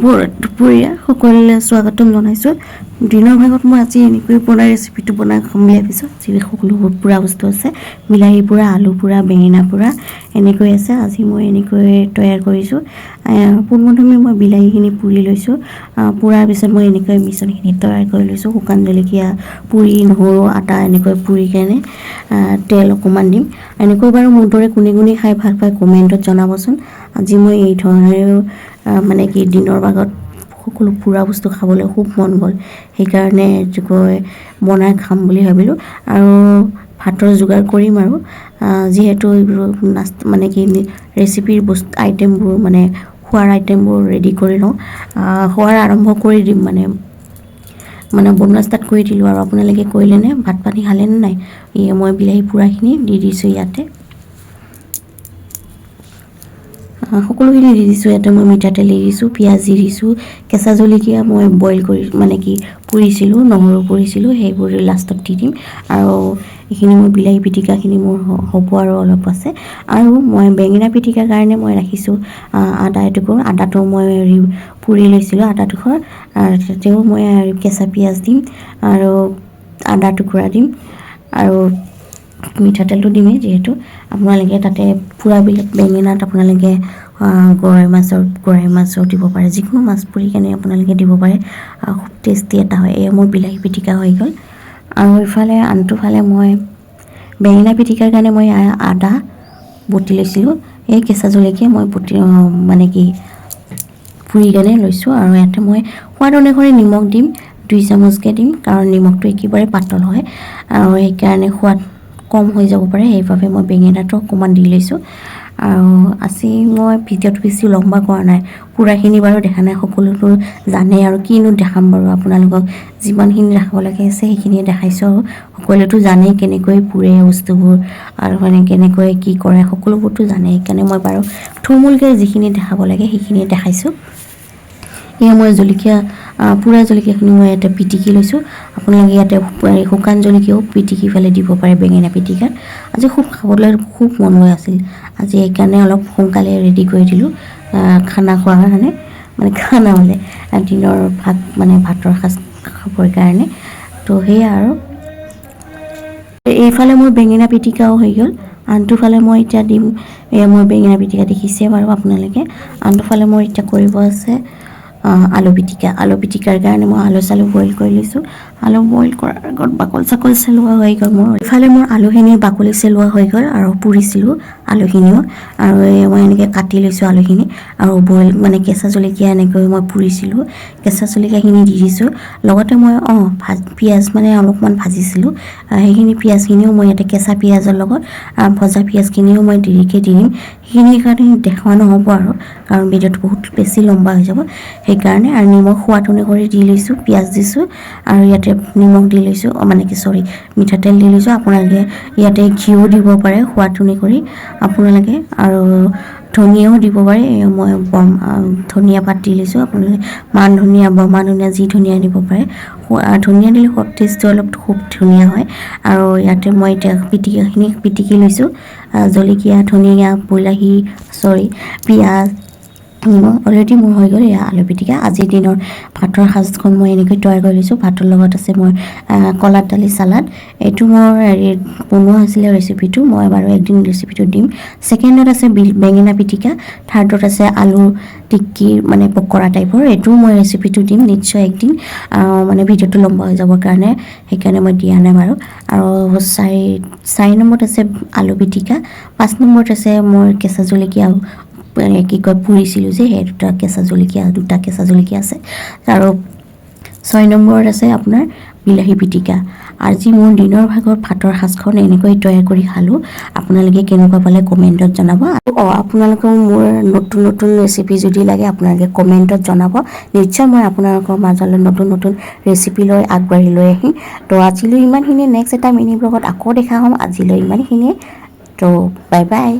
দুপৰীয়া সকলোলৈ স্বাগতম জনাইছোঁ। দিনৰ ভাগত মই আজি এনেকৈ বনাই ৰেচিপিটো বনাই খাম বুলি ভাবিছোঁ। যি সকলোবোৰ পোৰা বস্তু আছে, বিলাহী পোৰা, আলু পোৰা, বেঙেনা পোৰা এনেকৈ আছে। আজি মই এনেকৈ তৈয়াৰ কৰিছোঁ। পোনপ্ৰথমে মই বিলাহীখিনি পুৰি লৈছোঁ। পোৰাৰ পিছত মই এনেকৈ মিশ্ৰণখিনি তৈয়াৰ কৰি লৈছোঁ। শুকান জলকীয়া পুৰি, নহৰু, আদা এনেকৈ পুৰি কেনে তেল অকণমান দিম। এনেকৈ বাৰু মোৰ দৰে কোনে কোনে খাই ভাল পায়, কমেণ্টত জনাবচোন। আজি মই এই ধৰণেৰেও মানে কি দিনৰ ভাগত সকলো পোৰা বস্তু খাবলৈ খুব মন গ'ল, সেইকাৰণে কি কয় বনাই খাম বুলি ভাবিলোঁ। আৰু ভাতৰ যোগাৰ কৰিম আৰু যিহেতু এইবোৰ নাস্তা মানে কি ৰেচিপিৰ বস্তু আইটেমবোৰ, মানে খোৱাৰ আইটেমবোৰ ৰেডি কৰি লওঁ। খোৱাৰ আৰম্ভ কৰি দিম, মানে মানে বনোৱা ষ্টাৰ্ট কৰি দিলোঁ। আৰু আপোনালোকে কৰিলেনে? ভাত পানী খালেনে নাই? এই মই বিলাহী পোৰাখিনি দি দিছোঁ ইয়াতে। সকলোখিনি দি দিছোঁ ইয়াতে। মই মিঠাতেল দি দিছোঁ, পিঁয়াজ দি দিছোঁ, কেঁচা জলকীয়া মই বইল কৰি মানে কি পুৰিছিলোঁ, নহৰু পুৰিছিলোঁ, সেইবোৰ লাষ্টত দি দিম। আৰু এইখিনি মই বিলাহী পিটিকাখিনি মোৰ হ'ব আৰু অলপ আছে। আৰু মই বেঙেনা পিটিকাৰ কাৰণে মই ৰাখিছোঁ আদা এটুকুৰ। আদাটো মই হেৰি পুৰি লৈছিলোঁ আদা টুকুৰ, আৰু তাতেও মই কেঁচা পিঁয়াজ দিম আৰু আদা টুকুৰা দিম আৰু মিঠাতেলটো দিমেই। যিহেতু আপোনালোকে তাতে পোৰাবিলাক বেঙেনাত আপোনালোকে গৰৈ মাছৰ দিব পাৰে, যিকোনো মাছ পুৰি কেনে আপোনালোকে দিব পাৰে, খুব টেষ্টি এটা হয়। এয়া মোৰ বিলাহী পিটিকা হৈ গ'ল। আৰু ইফালে আনটো ফালে মই বেঙেনা পিটিকাৰ কাৰণে মই আদা বটি লৈছিলোঁ। এই কেঁচা জলকীয়া মই বটি মানে কি পুৰি কেনে লৈছোঁ। আৰু ইয়াতে মই সোৱাদ অনুসৰি নিমখ দিম, 2 চামুচকৈ দিম, কাৰণ নিমখটো একেবাৰে পাতল হয় আৰু সেইকাৰণে সোৱাদ কম হৈ যাব পাৰে। সেইবাবে মই বেঙেনাটো অকণমান দি লৈছোঁ। আৰু আজি মই ভিডিঅ'টো বেছি লম্বা কৰা নাই। পোৰাখিনি বাৰু দেখা নাই, সকলোতো জানে আৰু কিনো দেখাম বাৰু আপোনালোকক। যিমানখিনি দেখাব লাগে আছে, সেইখিনিয়ে দেখাইছোঁ। আৰু সকলোৱেতো জানেই কেনেকৈ পোৰে বস্তুবোৰ আৰু মানে কেনেকৈ কি কৰে, সকলোবোৰতো জানে। সেইকাৰণে মই বাৰু থুলমূলকৈ যিখিনি দেখাব লাগে, সেইখিনিয়ে দেখাইছোঁ। এয়া মই জলকীয়া, পোৰা জলকীয়াখিনি মই ইয়াতে পিটিকি লৈছোঁ। আপোনালোকে ইয়াতে শুকান জলকীয়াও পিটিকি পেলাই দিব পাৰে বেঙেনা পিটিকাত। আজি খুব খাবলৈ খুব মন গৈ আছিল আজি, সেইকাৰণে অলপ সোনকালে ৰেডি কৰি দিলোঁ খানা খোৱাৰ কাৰণে, মানে খানা হ'লে দিনৰ ভাত, মানে ভাতৰ সাজ খাবৰ কাৰণে। তো সেয়া আৰু এইফালে মোৰ বেঙেনা পিটিকাও হৈ গ'ল। আনটো ফালে মই এতিয়া দিম। এয়া মোৰ বেঙেনা পিটিকা দেখিছে বাৰু আপোনালোকে। আনটো ফালে মোৰ এতিয়া কৰিব আছে আলু পিটিকা। আলু পিটিকাৰ কাৰণে মই আলু চালু বইল কৰি লৈছোঁ। আলু বইল কৰাৰ আগত বাকল চাকল চেলোৱা হৈ গ'ল মোৰ। ইফালে মোৰ আলুখিনি বাকলি চেলোৱা হৈ গ'ল আৰু পুৰিছিলোঁ আলুখিনিও। আৰু এই মই এনেকৈ কাটি লৈছোঁ আলুখিনি। আৰু বইল মানে কেঁচা জলকীয়া এনেকৈ মই পুৰিছিলোঁ, কেঁচা জলকীয়াখিনি দি দিছোঁ। লগতে মই পিঁয়াজ মানে অলপমান ভাজিছিলোঁ, সেইখিনি পিঁয়াজখিনিও মই ইয়াতে কেঁচা পিঁয়াজৰ লগত ভজা পিঁয়াজখিনিও মই দেৰিকৈ দি দিম। সেইখিনিৰ কাৰণে দেখুওৱা নহ'ব আৰু, কাৰণ ভিডিঅ'টো বহুত বেছি লম্বা হৈ যাব সেইকাৰণে। আৰু নিমখ সোৱাদ অনুসৰি দি লৈছোঁ, পিঁয়াজ দিছোঁ আৰু ইয়াতে নিমখ দি লৈছোঁ, মানে কি চৰি, মিঠাতেল দি লৈছোঁ। আপোনালোকে ইয়াতে ঘিউও দিব পাৰে সোৱাদ অনুসৰি আপোনালোকে, আৰু ধনিয়াও দিব পাৰে। এই মই ধনিয়া পাত দি লৈছোঁ। আপোনালোকে মান ধনিয়া, বমা ধনিয়া, যি ধনিয়া দিব পাৰে। ধনিয়া দিলে সোৱাদ টেষ্টটো অলপ খুব ধুনীয়া হয়। আৰু ইয়াতে মই এতিয়া পিটিকাখিনি পিটিকি লৈছোঁ। জলকীয়া, ধনিয়া, বিলাহী, চৰি, পিঁয়াজ, নিমখ অলৰেডি মোৰ হৈ গ'ল। এয়া আলু পিটিকা। আজিৰ দিনৰ ভাতৰ সাজখন মই এনেকৈ তৈয়াৰ কৰি লৈছোঁ। ভাতৰ লগত আছে মোৰ কলাৰ দালি চালাড। এইটো মোৰ হেৰি বনোৱা হৈছিলে ৰেচিপিটো, মই বাৰু একদিন ৰেচিপিটো দিম। ছেকেণ্ডত আছে বেঙেনা পিটিকা, থাৰ্ডত আছে আলু টিক্কি, মানে পকৰা টাইপৰ। এইটোও মই ৰেচিপিটো দিম নিশ্চয় একদিন। মানে ভিডিঅ'টো লম্বা হৈ যাবৰ কাৰণে সেইকাৰণে মই দিয়া নাই বাৰু। আৰু চাৰি নম্বৰত আছে আলু পিটিকা, 5 নম্বৰত আছে মোৰ কেঁচা জলকীয়া কি কয় পুৰিছিলোঁ যে, সেই দুটা কেঁচা জলকীয়া, দুটা কেঁচা জলকীয়া আছে। আৰু 6 নম্বৰত আছে আপোনাৰ বিলাহী পিটিকা। আজি মোৰ দিনৰ ভাগৰ ভাতৰ সাজখন এনেকৈ তৈয়াৰ কৰি খালোঁ। আপোনালোকে কেনেকুৱা পালে কমেণ্টত জনাব। আৰু আপোনালোকেও মোৰ নতুন নতুন ৰেচিপি যদি লাগে, আপোনালোকে কমেণ্টত জনাব। নিশ্চয় মই আপোনালোকৰ মাজলৈ নতুন নতুন ৰেচিপি লৈ আগবাঢ়ি লৈ আহিম। তো আজিলৈ ইমানখিনিয়ে। নেক্সট এটা মিনি ব্লগত আকৌ দেখা হ'ম। আজিলৈ ইমানখিনিয়ে। তো বাই বাই।